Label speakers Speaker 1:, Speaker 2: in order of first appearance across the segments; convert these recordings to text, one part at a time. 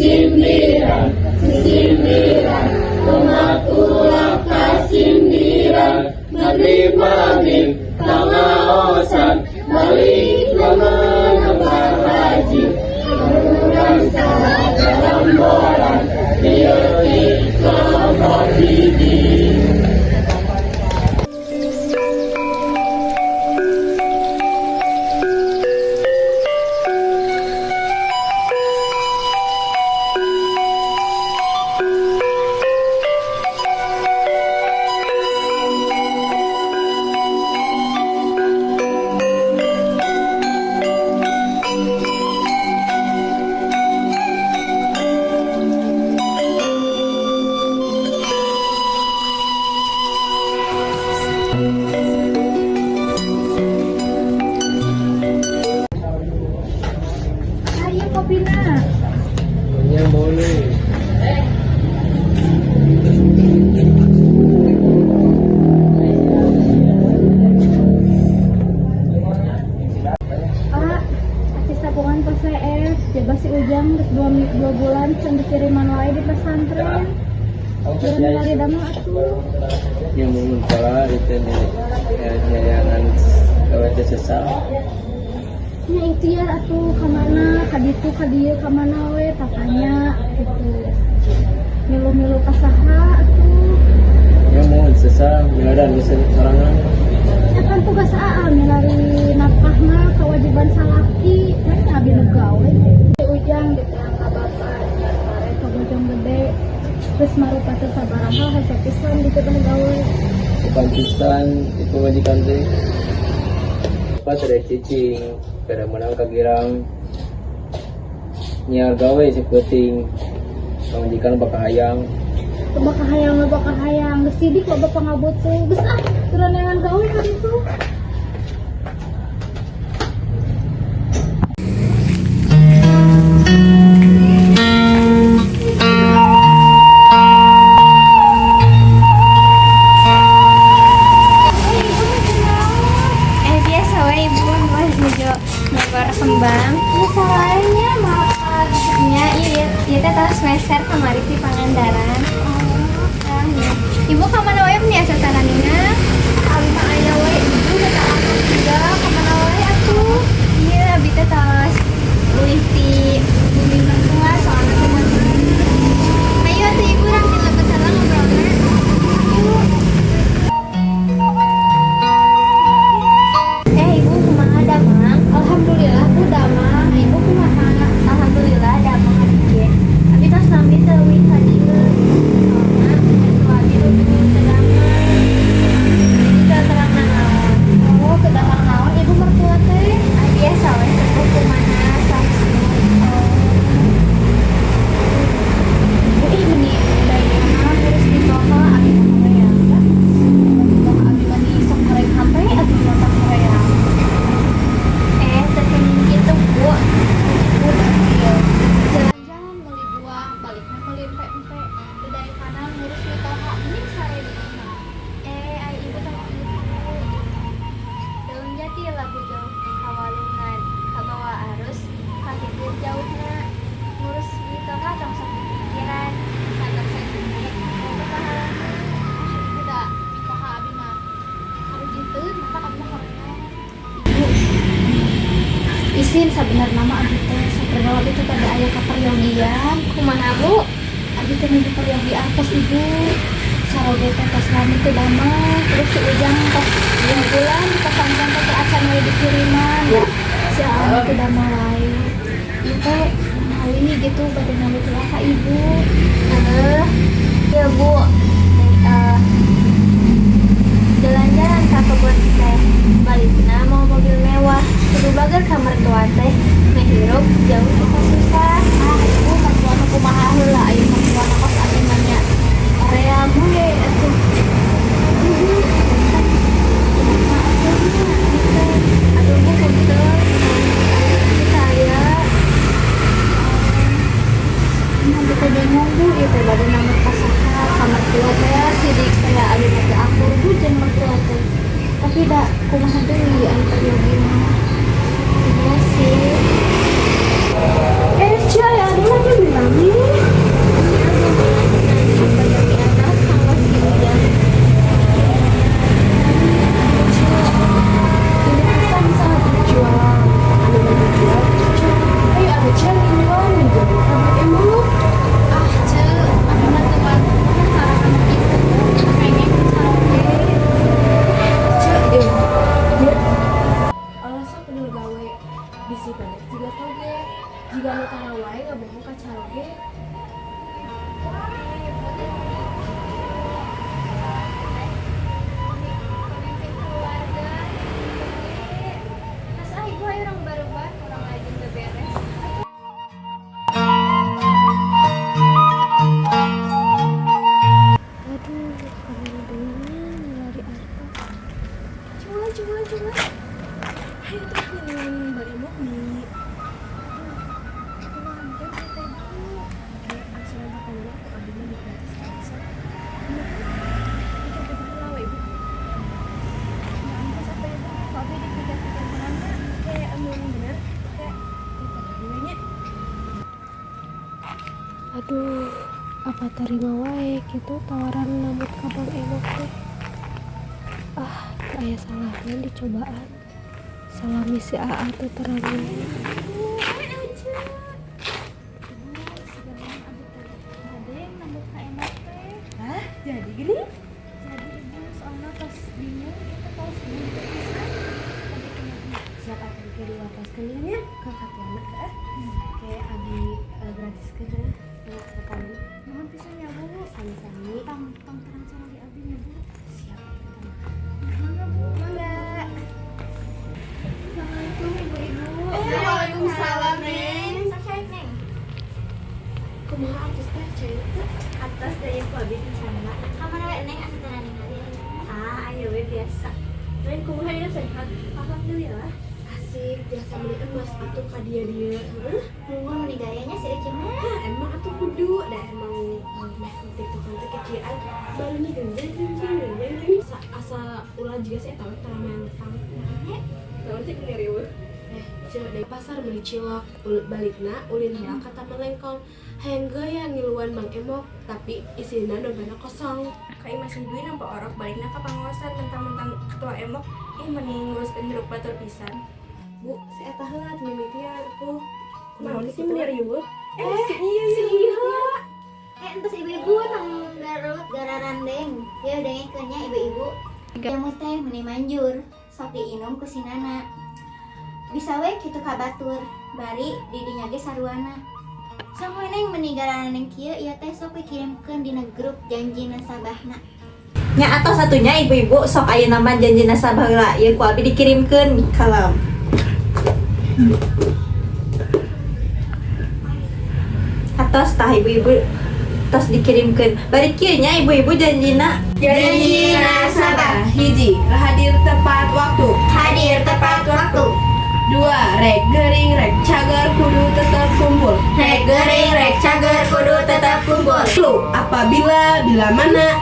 Speaker 1: Sisindiran, sisindiran, umat ulah kasindiran. Maghrib maghrib pangaosan, balik lengan haji. Urang sagarombolan, leutik kelompok hiji.
Speaker 2: Ayo kopina.
Speaker 3: Nya boleh.
Speaker 2: Pak, acis tabungan tos CF, jaba si Ujang geus 2 bulan can dikiriman wae di pesantren. Jangan lari damel atuh.
Speaker 3: Yang mau pola itu di nyayangan gawe teh sesal.
Speaker 2: Nya ikhtiar atuh kamana, ka ditu ka dieu kamana we tatanya gitu. Milu-milu ka saha atuh.
Speaker 3: Yang mau sesal miladan bisa sorangan.
Speaker 2: Ya kan tugas aa milari nafkahna kewajiban salaki, kan abi nu gawe. Si Ujang diterang ka bapak nya pare ka Bojong Gede. Terus marupa teh sabaraha hese pisan dititah gawe.
Speaker 3: Bukan pisan itu majikan teh. Pas ada cicing, kada menang kagirang. Nyiar gawe si peuting. Pamajikan bakal hayang.
Speaker 2: Loba kahayang, loba kahayang, geus sidik loba pangabutuh. Geus ah, turun neangan gawe ka ditu.
Speaker 4: Eh, biasa we, ibu mah nuju nyoba kembang.
Speaker 2: Biasa lainnya makan.
Speaker 4: Nya iya, ieu teh tos meser kamari ti Pangandaran.
Speaker 2: Oh,
Speaker 4: Ah, nya. Ibu ka mana wae nih asa taranina?
Speaker 2: Abi mah aya we ibu teh akang juga kamana wae atuh.
Speaker 4: Iya, abi teh tos ulih ti bumi mertua soalna teh damang. Ayo atuh ibu, urang di lebet heula ngobrolna. Yuk. Eh, ibu kumaha damang?
Speaker 2: Alhamdulillah bu damang, ibu kumaha?
Speaker 4: Alhamdulillah damang abi ge. Abi tos lami teu uih ka dieu. Soalna mertua abi nuju teu damang. Jadi teu terang nanaon.
Speaker 2: Oh, teu damang naon ibu mertua teh?
Speaker 4: Ah, biasa we sepuh kumaha saha.
Speaker 2: Oh. Bu ih meni dayana ngurus mitoha abi mah hoream da. Mitoha abi mah di sok goreng hate atuh mata hoream.
Speaker 4: Eh, teu kenging kitu, Bu.
Speaker 2: Ibu dapil. Jalan-jalan meuli buah, balikna meuli empe-empe. Teu kanan ngurus mitoha mending sare di imah.
Speaker 4: Eh, ai ibu tong kitu. Daun jati labuh jauh ka walungan, kabawa arus kahilir jauhna. Ngurus mitoha tong sok dipikiran, sabar saja boga pahalana.
Speaker 2: Ah, ibu da mitoha abi mah harujiteun mata abi mah hoream. Ibu isin sabenerna mah abi teh saperlu abi teh pada aya kaperyogian.
Speaker 4: Kumaha, Bu?
Speaker 2: Abi teh nuju peryogi artos ibu. Caroge teh tos lami teu damel, terus si Ujang tos 2 bulan di pesantren teh teu acan we dikiriman ya. Si Aa teu damel wae. Ieu teh menawi gitu bade ngaluk ka ibu.
Speaker 4: Eh, ya Bu. Eh, jalan-jalan ka kebun teh, balikna mawa mobil mewah. Kudu bager ka mertua teh, meh hirup jauh ti kasusah.
Speaker 2: Ah, ibu mertua nu kumaha heula, aya mertua kos abi mah nya hoream we atuh. Ibu, kumaha atuh nya abi teh?
Speaker 4: Aduh Bu, punten. Kita aya.
Speaker 2: Nah, abi teh bingung bu, ieu teh bade nambah ka saha, ka mertua teh sidik teh abi mah teu akur bu jeung mertua teh. Tapi da kumaha deui anu peryogi mah.
Speaker 4: Iya sih.
Speaker 2: Eh, cia ya, anu lagi bilangin.
Speaker 5: Aduh, apa terima wae gitu tawaran nambut ka Bang Emok teh. Ah, teu aya salahna dicobaan. Salami si Aa teh terang wae.
Speaker 2: Ibu, sebenarnya abdi teh bade nambut ka Emok teh.
Speaker 5: Hah? Jadi gini?
Speaker 2: Jadi, Ibu, soalnya tos bingung itu tos buntu pisan. Tadi kumaha?
Speaker 5: Siap atuh, ke diwartoskeun nya ke katuana, heeh. Ke abi gratiskeun, heuh. Ya, ke kamu.
Speaker 2: Nuhun pisan ya, Bu.
Speaker 5: Sami-sami.
Speaker 2: Tong tong terang cara di abdi nya, Bu.
Speaker 5: Siap atuh.
Speaker 2: Mangga, Bu.
Speaker 5: Mangga.
Speaker 2: Assalamualaikum, Ibu-ibu.
Speaker 1: Waalaikumsalam, Neng.
Speaker 4: Sok Neng.
Speaker 5: Kumaha artis teh cai teh?
Speaker 4: Atos dari ku abi sana. Kamana we, Neng, asa teu ningali? Ah, ayo we biasa.
Speaker 1: Neng, kumaha ya, sehat?
Speaker 4: Alhamdulillah.
Speaker 5: Asik biasa beli emas atuh ka dia dia. Heuh.
Speaker 4: Nunggu meni gayanya si Ece mah.
Speaker 5: Nah, emang atuh kudu da emang meh TikTokan teh kecian barunya genjeng genjeng genjeng genjeng. Asa, asa ulah juga sih eta we tara mentang.
Speaker 1: Naon sih riweuh?
Speaker 5: Eh, ceu, dari pasar beli cilok, balikna ulin heula ka Taman Lengkong. Hayang gaya ngiluan Mang Emok, tapi isina dompetna kosong.
Speaker 1: Ka imah si Dwi nampa orok balikna ka pangaosan mentang-mentang ketua Emok, ih, meni nguruskeun hirup batur pisan.
Speaker 5: Bu, si eta heula mimitian tuh.
Speaker 1: Naon sih meni riweuh?
Speaker 5: Eh, si iya si iya.
Speaker 4: Eh, entos, Ibu-ibu, tong garut gararandeng. Ya dengekeun nya, Ibu-ibu. Jamu teh meni manjur, sok diinum ku si Nana. Bisa we kitu ka batur, bari didinya ge saruana. Sok we, Neng, meni gararandeng kieu ieu teh sok we kirimkeun dina grup janji nasabahna.
Speaker 6: Nya atau satunya, Ibu-ibu, sok ayeuna mah janji nasabah heula ieu ku abi dikirimkeun kalem. Atos tah, Ibu-ibu, tos dikirimkeun. Bari kieu nya, Ibu-ibu, janjina.
Speaker 4: Janji nasabah.
Speaker 7: Hiji, hadir tepat waktu.
Speaker 4: Hadir tepat waktu.
Speaker 7: Dua, rek gering, rek cager kudu tetap kumpul.
Speaker 4: Rek gering rek cager kudu tetap kumpul.
Speaker 7: Tilu, apabila, bila mana,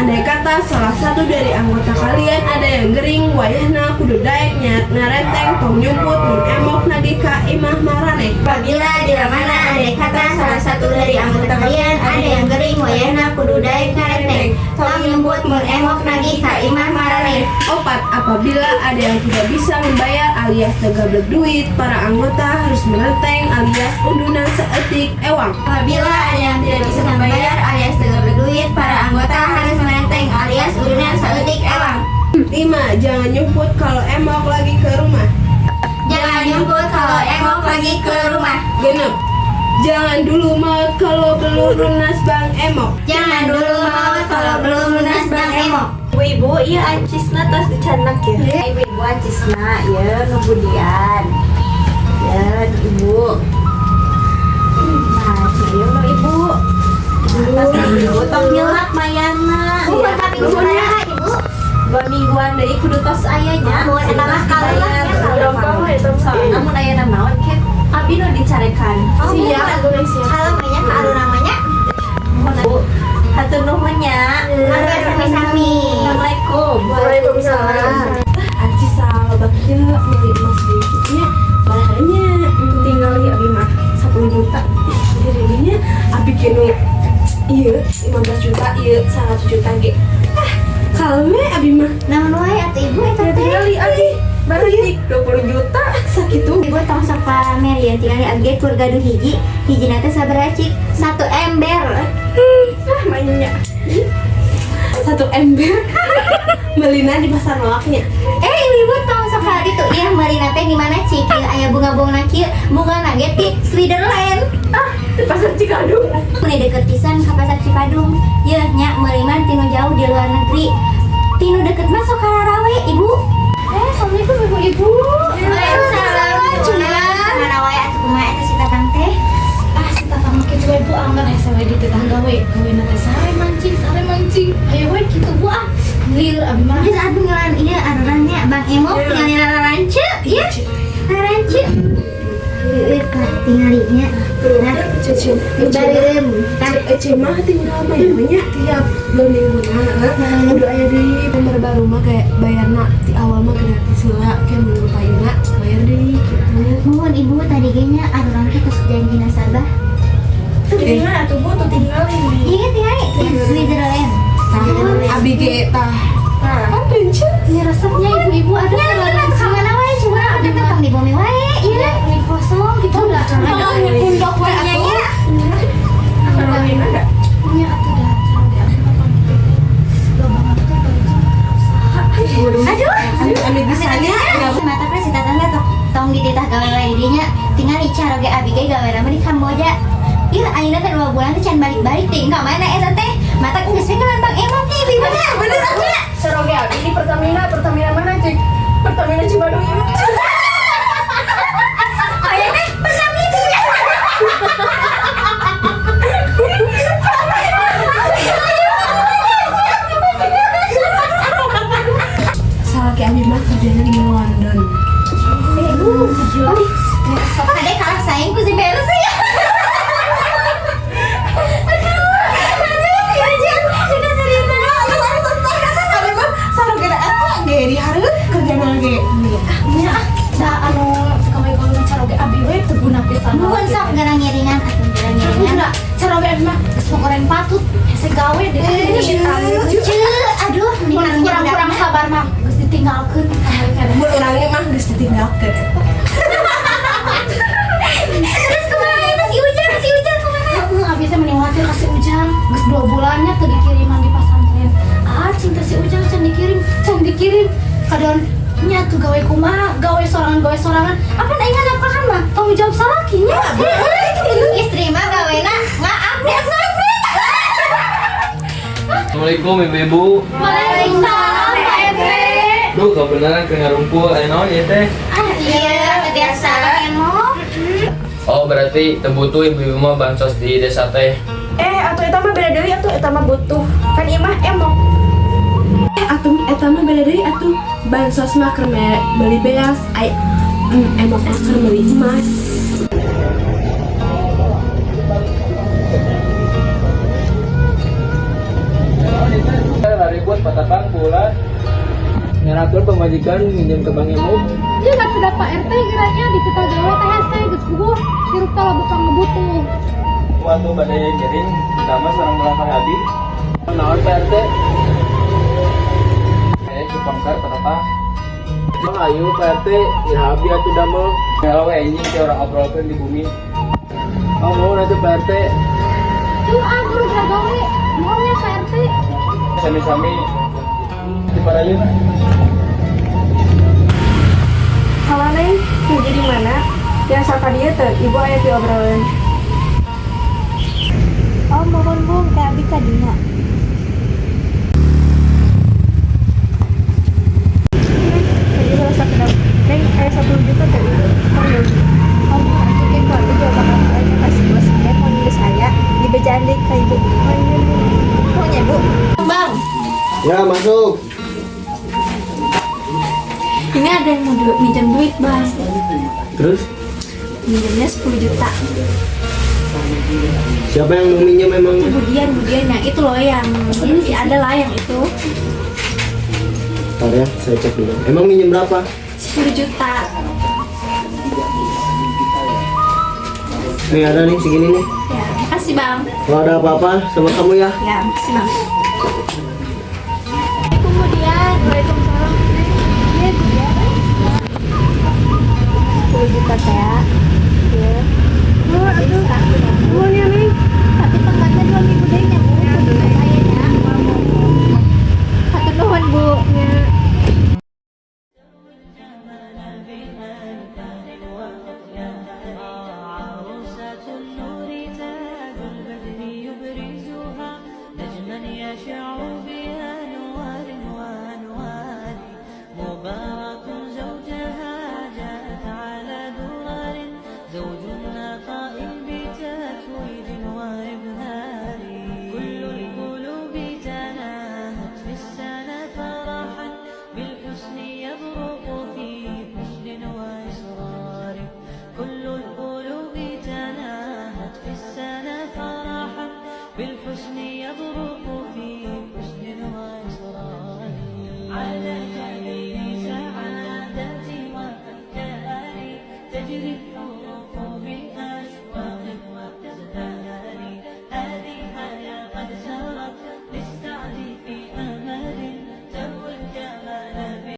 Speaker 7: andai kata salah satu dari anggota kalian ada yang gering, wayahna kudu daek ngarenteng, tong nyumput mun Emok nagih ka imah maraneh.
Speaker 4: Apabila, bila mana, andai kata salah satu dari anggota kalian ada yang gering, wayahna kudu daek ngarenteng, tong nyumput mun Emok nagih ka imah maraneh.
Speaker 7: Opat, apabila ada yang tidak bisa membayar alias teu gablek duit, para anggota harus menenteng alias undunan saeutik ewang.
Speaker 4: Apabila ada yang tidak bisa membayar alias tidak berduit, para anggota harus menenteng alias udunan saeutik ewang.
Speaker 7: Lima, jangan nyumput kalau Emok lagi ke rumah.
Speaker 4: Jangan nyumput kalau Emok lagi ke rumah.
Speaker 7: Genep, jangan dulu maut kalau belum lunas Bang Emok.
Speaker 4: Jangan dulu maut kalau belum lunas Bang Emok.
Speaker 6: Ibu-ibu, iya acisna tos dicandak ya. Ibu-ibu, acisna ya nunggu dian. Ya, Ibu. Nah, ieu nu Ibu. Atas Ibu tong nyelak mayana.
Speaker 4: Nuhun, kaping sabaraha, Ibu?
Speaker 6: 2 mingguan deui kudu tos aya nya.
Speaker 4: Nuhun, eta mah kalem lah ya, kalem.
Speaker 6: Soalna mun aya naon ke abi nu dicarekan.
Speaker 4: Oh,
Speaker 7: Siap, atuh Neng, siap.
Speaker 4: Kalem nya ka alur namanya.
Speaker 6: Nuhun, Bu. Hatur nuhun nya.
Speaker 4: Mangga, sami-sami.
Speaker 6: Assalamualaikum.
Speaker 7: Waalaikumsalam. Acis loba kieu meuli emas deui kitu nya. Barahanya tinggal abi mah 10 juta. Jadi abi ge nu ieu 15 juta, ieu 100 juta ge. Ah, kalem abi mah.
Speaker 4: Naon wae atuh, Ibu, eta teh?
Speaker 7: Tinggali abi baru 20 juta sakitu.
Speaker 4: Ibu tong sok pamer ya, tinggal abdi ge kur gaduh hiji, hijina teh sabaraha cik? Satu ember.
Speaker 7: Ah, mainnya. Satu ember. Melina di pasar loaknya.
Speaker 4: Eh, Ibu tong sok hal itu iya meulina teh di mana cik? Ieu aya bunga-bunga kieu, bunga ge ti Switzerland.
Speaker 7: Ah, di pasar Cikadung.
Speaker 4: Meuni deket pisan ka pasar Cipadung. Yeuh nya meuli mah tinu jauh di luar negeri. Tinu deket mah sok kararawe, Ibu.
Speaker 2: Eh, assalamualaikum, Ibu-ibu.
Speaker 4: Waalaikumsalam. Mana wae atuh, kumaha eta si Tatang teh?
Speaker 2: Ah, si Tatang mah kitu we, Bu, anggar hese we di tetangga we. Gawena teh sare mancing, sare mancing. Hayo we kitu, Bu, ah. Lieur abi mah.
Speaker 4: Geus atuh ngelan ieu arurannya Bang Emok tinggal rarance ieu. Rarance. Heueuh, Pak, tinggalinya. Nah,
Speaker 7: Cece,
Speaker 4: bareum. Tah,
Speaker 7: Ece mah tinggal bayarnya tiap 2 minggu nah. Kudu aya deui member baru mah kayak bayarna di awal mah gratis heula, kayak minggu payuna bayar deui gitu.
Speaker 4: Nuhun, Ibu, tadi ge nya aruran teh tos janji nasabah.
Speaker 7: Eh, Abdi ge tah. Kan rencet.
Speaker 2: Ini resepnya ibu-ibu ada.
Speaker 4: Ya, resep ka mana wae coba abdi mah tong di bumi wae ieu.
Speaker 2: Ini kosong gitu udah.
Speaker 7: Aduh, pundok we atuh.
Speaker 1: Carolina enggak?
Speaker 2: Punya atuh dah. Caroge abdi mah pang gitu. Loba banget tuh usaha.
Speaker 4: Aduh.
Speaker 7: Amit bisanya.
Speaker 4: Mata kan si tatangga tong dititah gawe wae di dinya. Tinggal caroge abi ge gawe mah di Kamboja. Ih, ayeuna teh 2 bulan teh can balik-balik teh ka mana eta teh? Mata geus we kelan Bang Emok nih ibu nya.
Speaker 7: Bener atuh.
Speaker 1: Caroge abi di Pertamina, Pertamina mana cik? Pertamina Cibaduy.
Speaker 4: Aya teh Pertamina.
Speaker 7: Salaki abi mah kerjanya di London.
Speaker 4: Kade kalah saing ku si beres ya. Aduh, aduh, ya Jen, kita serius banget.
Speaker 7: Abi mah saroge eta ge di hareup kerjana ge.
Speaker 2: Nya ah, da anu gawe-gawe caroge abi we teu guna pisan.
Speaker 4: Nuhun sok gerang ngiringan atuh gerang ngiringan.
Speaker 2: Enggak, caroge abi mah geus mau goreng patut, hese gawe deh.
Speaker 4: Ceu, aduh, meni karunya
Speaker 2: Kurang-kurang sabar mah geus ditinggalkeun.
Speaker 7: Mun urangnya mah geus ditinggalkeun.
Speaker 4: Terus kumaha eta si Ujang kumaha?
Speaker 2: Heeh, abi teh meni khawatir ka si Ujang. Geus 2 bulannya teu dikiriman di pasantren. Ah, cing teh si Ujang can dikirim, can dikirim. Kadon nya tuh gawe kumaha, gawe sorangan, gawe sorangan. Apa aing nafkahan mah tanggung jawab salakinya.
Speaker 4: Istri mah gawena nga-update sosmed.
Speaker 3: Assalamualaikum ibu-ibu.
Speaker 2: Waalaikumsalam Pak RT.
Speaker 3: Duh, kebenaran ke ngarumpul aya naon ieu teh?
Speaker 4: Ah, iya, biasa emok.
Speaker 3: Oh, berarti teu butuh ibu-ibu mah bansos di desa teh.
Speaker 1: Eh, atuh eta mah beda deui atuh eta mah butuh. Kan ieu mah emok.
Speaker 7: Eh atuh eta mah beda deui atuh. Bansos mah keur beli beas, ai emok mah keur meuli emas.
Speaker 3: Ribut patapang pula. Ngeratur pemajikan minjem ke Bang Emok.
Speaker 2: Iya nggak sudah Pak RT kiranya dititah gawe teh hese geus puguh hirup teh loba pangebutuh.
Speaker 3: Waktu badai ngiring, sama seorang melangkah abi. Naon Pak RT? Eh, cipangkar patapang. Bang ayo Pak RT, ya abi atuh damel. Kalau we anjing teh orang obrolkeun di bumi. Oh, mau nanti Pak RT.
Speaker 2: Tuh ah guru gawe, mohon ya Pak RT.
Speaker 3: Sami-sami di parayun.
Speaker 1: Halo Neng, kerja di mana? Yang saka dia teh, ibu aya pi obrolan.
Speaker 4: Oh, mohon Bung, kayak abi kadinya.
Speaker 1: Jadi salah satu Neng, aya 10 juta teh ibu.
Speaker 6: Oh, atuh ke ku abi juga bakal aya kasih bos kayak mun geus aya dibejaan deui ka ibu. Oh nya Bu.
Speaker 1: Bang,
Speaker 8: Ya, masuk.
Speaker 1: ini ada yang mau minjam duit, Bang.
Speaker 8: Terus,
Speaker 1: Minjamnya 10 juta.
Speaker 8: siapa yang mau minjem emang?
Speaker 1: Itu Budian, Budian yang itu loh yang ini ada lah yang itu
Speaker 8: Ntar ya, saya cek dulu. Emang minjem berapa?
Speaker 1: 10 juta.
Speaker 8: Nih ada nih segini nih.
Speaker 1: Ya, makasih Bang.
Speaker 8: Kalau ada apa-apa sama kamu ya.
Speaker 1: Ya, makasih Bang.
Speaker 4: Kemudian, Waalaikumsalam. Iya, Budian.
Speaker 6: 10 juta teh. Ya.
Speaker 1: Oh, aduh. Nuhun ya, Neng.
Speaker 4: Tapi tempatnya 2 minggu deui nya, Bu. Kudu saya nya. Hatur nuhun, Bu.
Speaker 1: Ya.
Speaker 9: على جبين سعادتي وأفكاري تجري.